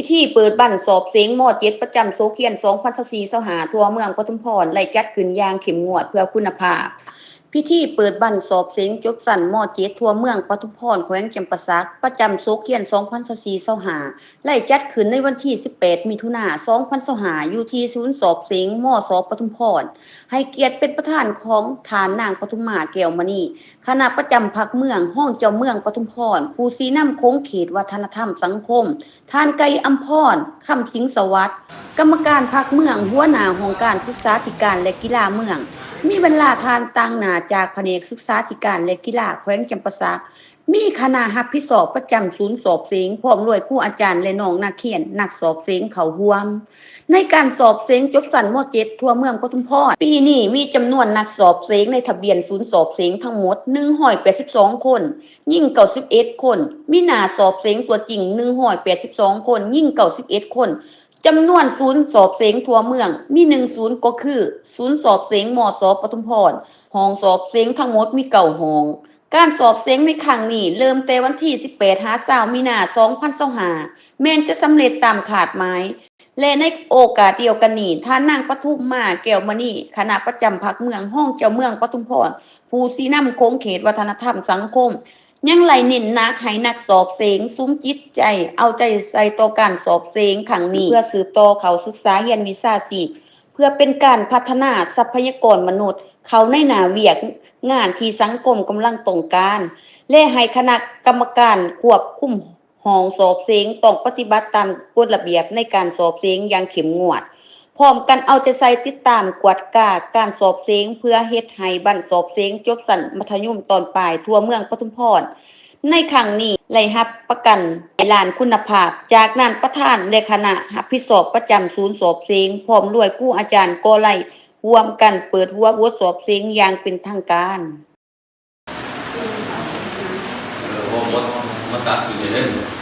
ພິທີເປີດບັ້ນສອບເສັງ ມໍເຈັດ ປະຈຳສົກຮຽນ ສອງພັນຊາວສີ່ ຊາວຫ້າ ທົ່ວເມືອງປະທຸມພອນ ໄດ້ຈັດຂຶ້ນຢ່າງເຂັ້ມງວດເພື່ອຄຸນນະພາບ. ພິທີເປີດບັ້ນສອບເສັງຈົບຊັ້ນ ມໍເຈັດ ທົ່ວເມືອງປະທຸມພອນ ແຂວງຈຳປາສັກ ປະຈຳສົກຮຽນ ສອງພັນຊາວສີ່ ຊາວຫ້າ ໄດ້ຈັດຂຶ້ນໃນວັນທີ ສິບແປດ ມິຖຸນາ ສອງພັນຊາວຫ້າ ຢູ່ທີ່ສູນສອບເສັງ ມສ ປະທຸມພອນ, ໃຫ້ກຽດເປັນປະທານຂອງທ່ານນາງປະທຸມມາ ແກ້ວມະນີ ຄະນະປະຈຳພັກເມືອງ, ຮອງເຈົ້າເມືອງປະທຸມພອນ, ຜູ້ຊີ້ນຳຂົງເຂດວັດທະນະທຳສັງຄົມ, ທ່ານ ໄກອຳພອນ ຄຳສິງສະຫວັດ ກຳມະການພັກເມືອງ, ຫົວໜ້າຫ້ອງການສຶກສາທິການ ແລະ ກິລາເມືອງ, ມີບັນດາທ່ານຕາງໜ້າຈາກພະແນກສຶກສາທິການ ແລະ ກິລາແຂວງຈຳປາສັກ, ມີຄະນະຮັບຜິດຊອບປະຈຳສູນສອບເສັງ ພ້ອມດ້ວຍຄູອາຈານ ແລະ ນ້ອງນັກຮຽນນັກສອບເສັງເຂົ້າຮ່ວມ. ໃນການສອບເສັງຈົບຊັ້ນ ມໍເຈັດ ທົ່ວເມືອງປະທຸມພອນ ປີນີ້ມີຈຳນວນນັກສອບເສັງໃນທະບຽນສູນສອບເສັງທັງໝົດ ໜຶ່ງຮ້ອຍແປດສິບສອງຄົນ, ຍິງ ເກົ້າສິບເອັດຄົນ, ມີໜ້າສອບເສັງຕົວຈິງ ໜຶ່ງຮ້ອຍແປດສິບສອງຄົນ, ຍິງ ເກົ້າສິບເອັດຄົນ. ຈຳນວນສູນສອບເສັງທົ່ວເມືອງມີ ໜຶ່ງສູນ ກໍຄື ສູນສອບເສັງ ມສ ປະທຸມພອນ, ຫ້ອງສອບເສັງທັງໝົດມີ ເກົ້າຫ້ອງ. ການສອບເສັງໃນຄັ້ງນີ້ເລີ່ມແຕ່ວັນທີ ສິບແປດ ຫາ ຊາວ ມີນາ ສອງພັນຊາວຫ້າ ແມ່ນຈະສຳເລັດຕາມຄາດໝາຍ ແລະ ໃນໂອກາດດຽວກັນນີ້, ທ່ານນາງປະທຸມມາ ແກ້ວມະນີ ຄະນະປະຈຳພັກເມືອງ, ຮອງເຈົ້າເມືອງປະທຸມພອນ, ຜູ້ຊີ້ນຳຂົງເຂດວັດທະນະທຳສັງຄົມ ຍັງໄດ້ເນັ້ນໜັກໃຫ້ນັກສອບເສັງສຸມຈິດໃຈເອົາໃຈໃສ່ຕໍ່ການສອບເສັງຄັ້ງນີ້ ເພື່ອສືບຕໍ່ເຂົ້າສຶກສາຮຽນວິຊາຊີບ ເພື່ອເປັນການພັດທະນາຊັບພະຍາກອນມະນຸດເຂົ້າໃນໜ້າວຽກງານທີ່ສັງຄົມກຳລັງຕ້ອງການ ແລະ ໃຫ້ຄະນະກຳມະການຄວບຄຸມຫ້ອງສອບເສັງຕ້ອງປະຕິບັດຕາມກົດລະບຽບໃນການສອບເສັງຢ່າງເຂັ້ມງວດ. ພ້ອມກັນເອົາໃຈໃສ່ຕິດຕາມກວດກາການສອບເສັງ ເພື່ອເຮັດໃຫ້ບັ້ນສອບເສັງຈົບຊັ້ນມັດທະຍົມຕອນປາຍທົ່ວເມືອງປະທຸມພອນໃນຄັ້ງນີ້ໄດ້ຮັບປະກັນໃຫ້ລ້ານຄຸນນະພາບ. ຈາກນັ້ນ ປະທານ ແລະ ຄະນະຮັບຜິດຊອບປະຈຳສູນສອບເສັງ ພ້ອມດ້ວຍຄູອາຈານກໍໄດ້ຮ່ວມກັນເປີດຫົວບົດສອບເສັງຢ່າງເປັນທາງການ. ເອີ ບໍ່ ບໍ່ ບໍ່ຕັດສິນເດ້.